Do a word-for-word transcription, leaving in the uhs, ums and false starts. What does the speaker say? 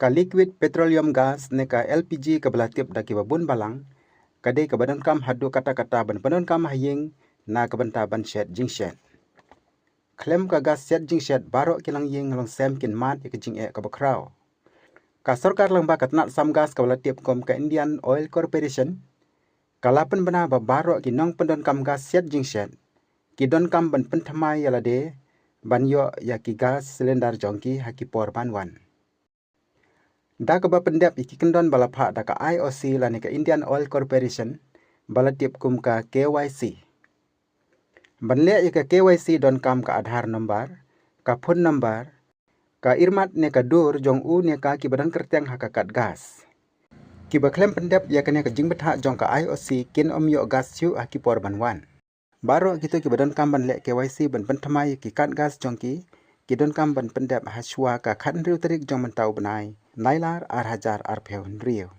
Ka liquid petroleum gas ne ka L P G kaba la tip da kiba bun balang, ka dei kaba donkam haduh katta katta ban pyndonkam ha ïing na ka bynta ban shet jingshet. Khlem ka gas shet jingshet, baroh ki longïing longsem kin mad ïa ka jingeh kaba khraw. Ka sorkar lyngba ka tnat sam gas kaba la tip kum ka Indian Oil Corporation, ka la pynbna ba baroh ki nongpyndonkam gas shet jingshet ki donkam ban pynthymmai ïa lade ban ïoh ïa ki gas cylinder jong ki ha ki por ban wan. Da kaba pyndep ïa ki kyndon ba la phah da ka I O C lane ka Indian Oil Corporation ba la tip kum ka K Y C. Ban leh ïa ka K Y C donkam ka Aadhaar number, ka phone number, ka irmat ne ka dur jong u ne ka kiba don kyrteng ha ka kad gas. Kiba khlem pyndep ïa kane ka jingbthah jong ka I O C kin ym ïoh gas shuh ha ki por ban wan. Baroh kito kiba donkam ban leh K Y C ban pynthymmai ïa ki kad gas jong ki, ki donkam ban pyndep ha shuwa ka khathynriew tarik jong mynta u bnai Nailar ar hajar arphew hynriew.